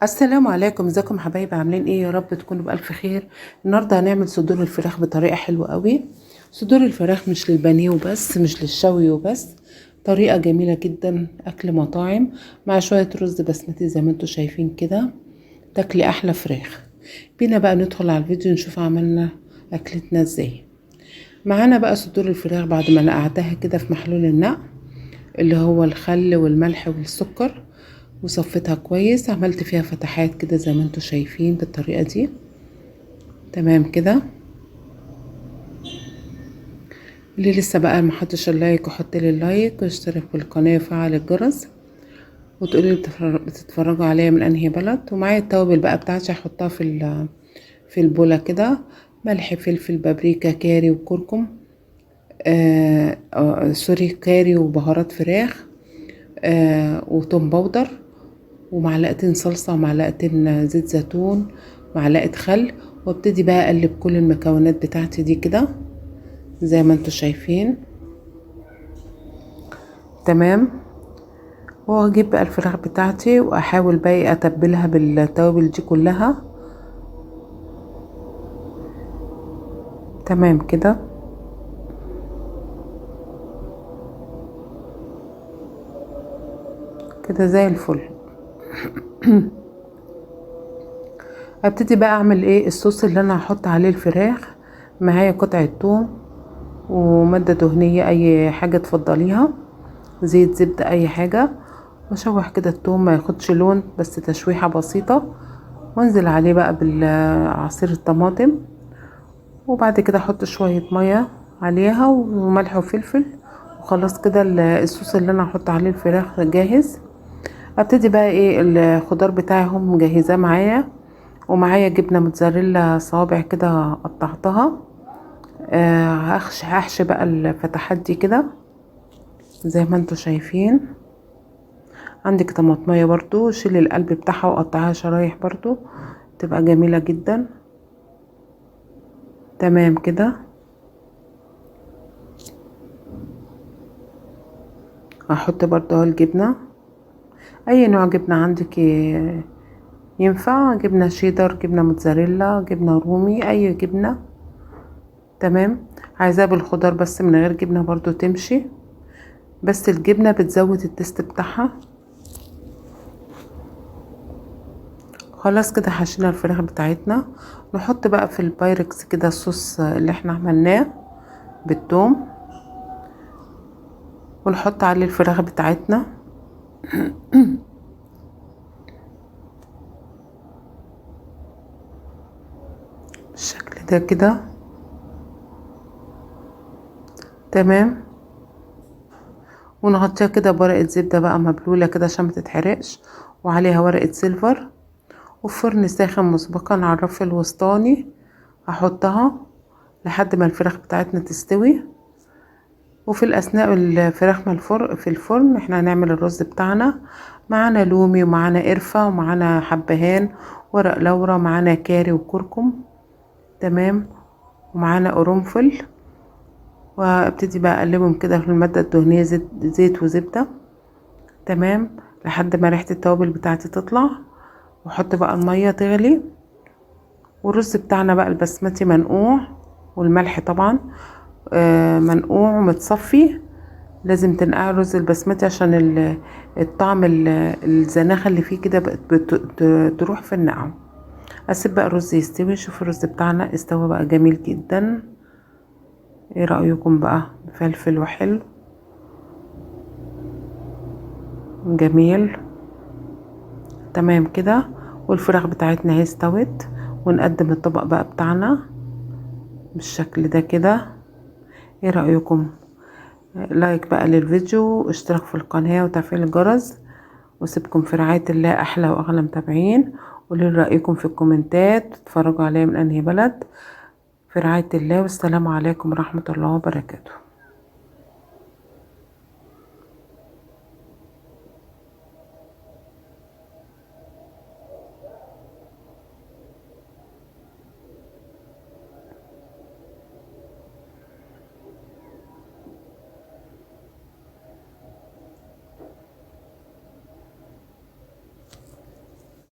السلام عليكم، ازيكم حبايبي؟ عاملين ايه؟ يا رب تكونوا بالف خير. النهارده هنعمل صدور الفراخ بطريقة حلوة قوي. صدور الفراخ مش للبانيه وبس، مش للشوي وبس، طريقه جميلة جدا، اكل مطاعم مع شوية رز بسمتي زي ما انتم شايفين كده، تاكلي احلى فراخ. بينا بقى ندخل على الفيديو نشوف عملنا اكلتنا ازاي. معانا بقى صدور الفراخ بعد ما نقعتها كده في محلول النقع اللي هو الخل والملح والسكر، وصفتها كويس، عملت فيها فتحات كده زي ما انتم شايفين بالطريقة دي. تمام كده. اللي لسه بقى ما حطش ال like وحط لي ال like واشترك في القناة وفعل الجرس، وتقولي لي بتتفرجوا عليا من انهي بلد. ومعايا التوابل بقى بتاعتي هحطها في البوله كده، ملح فلفل بابريكا كاري وكركم، sorry كاري وبهارات فراخ، وتوم powder، ومعلقتين صلصه، ومعلقتين زيت زيتون، معلقه خل. وابتدي بقى اقلب كل المكونات بتاعتي دي كده زي ما انتم شايفين. تمام. واجيب بقى الفراخ بتاعتي واحاول بقى اتبلها بالتوابل دي كلها. تمام كده. كده زي الفل. ابتدي بقى اعمل ايه الصوص اللي انا هحط عليه الفراخ. معايا قطعه ثوم ومادة دهنية، اي حاجة تفضليها، زيت زبدة اي حاجة. واشوح كده الثوم ما ياخدش لون، بس تشويحه بسيطة، وانزل عليه بقى بالعصير الطماطم. وبعد كده احط شوية مية عليها وملح وفلفل، وخلاص كده الصوص اللي انا هحط عليه الفراخ جاهز. ابتدي بقى ايه الخضار بتاعهم مجهزاه معايا، ومعايا جبنه موتزاريلا صوابع كده قطعتها. هحشي بقى الفتحات دي كده زي ما انتم شايفين. عندك طماطميه برضو، شيلي القلب بتاعها وقطعيها شرايح برضو، تبقى جميلة جدا. تمام كده. هحط برضو اهو الجبنة، اي نوع جبنه عندك ينفع، جبنه شيدر، جبنه موتزاريلا، جبنه رومي، اي جبنه. تمام. عايزاها بالخضار بس من غير جبنه برضو تمشي، بس الجبنة بتزود ال taste بتاعها. خلاص كده حشينا الفراخ بتاعتنا. نحط بقى في البايركس كده الصوص اللي احنا عملناه بالثوم، ونحط عليه الفراخ بتاعتنا. بالشكل ده كده. تمام. ونغطيها كده بورقة زبدة بقى مبلولة كده عشان ما تتحرقش، وعليها ورقة سيلفر. وفرن ساخن مسبقا على الرف الوسطاني هحطها لحد ما الفراخ بتاعتنا تستوي. وفي الاثناء الفراخ ما في الفرن احنا هنعمل الرز بتاعنا. معانا لومي، ومعانا قرفة، ومعانا حبهان، ورق لورا، معانا كاري وكركم. تمام. ومعانا قرنفل. وابتدي بقى اقلبهم كده في المادة الدهنية، زيت وزبدة. تمام. لحد ما ريحة التوابل بتاعتي تطلع. واحط بقى المية تغلي. والرز بتاعنا بقى البسمتي منقوع، والملح طبعا منقوع ومتصفي. لازم تنقع الرز البسمتي عشان الطعم الزناخه اللي فيه كده تروح في النقع. اسيب بقى الرز يستوي. شوف الرز بتاعنا استوى بقى جميل جدا. ايه رايكم بقى؟ فلفل وحلو جميل. تمام كده. والفراخ بتاعتنا اهي استوت. ونقدم الطبق بقى بتاعنا بالشكل ده كده. ايه رايكم؟ like بقى للفيديو، اشتراك في القناة وتفعيل الجرس. واسيبكم في رعاية الله، احلى واغلى متابعين. قولوا لي رايكم في الكومنتات، تتفرجوا عليا من انهي بلد. في رعاية الله، والسلام عليكم ورحمة الله وبركاته.